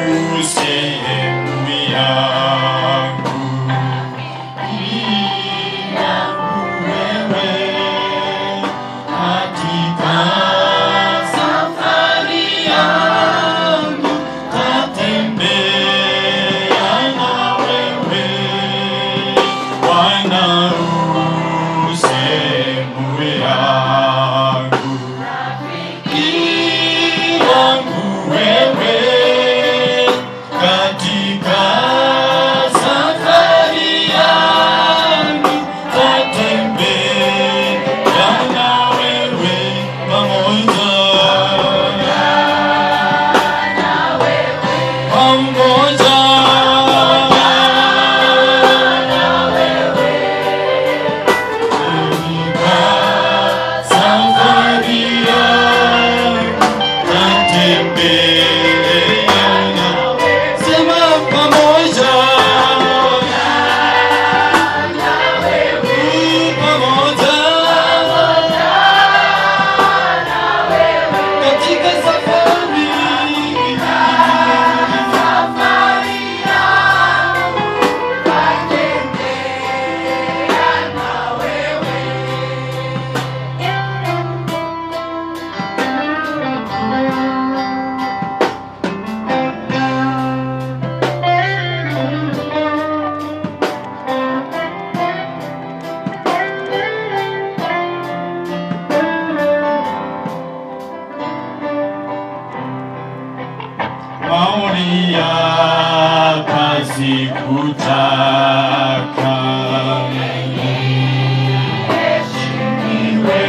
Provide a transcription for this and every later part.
Sehemu yangu, wewe katika safari yangu tatembea na wewe, Bwana, u sehemu yangu, yangu wewe katika safari yangu tatembea na wewe pamoja, pamoja katika safari yangu tatembea na, sema, pamoja, pamoja katika safari. Safari yangu tatembea na wewe. Maoni pasi kutaka niheshimiwe,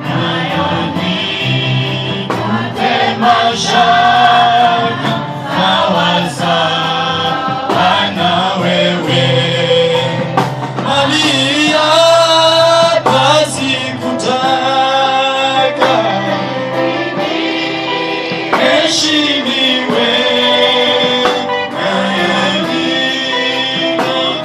nayo nikute mashaka, sawasawa na wewe. Mali pasi kutaka heshimiwe, nayo nikute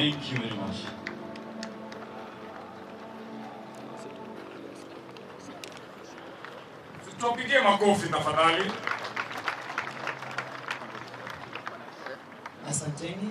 Thank you very much. Tuwapigie makofi tafadhali. Asanteni.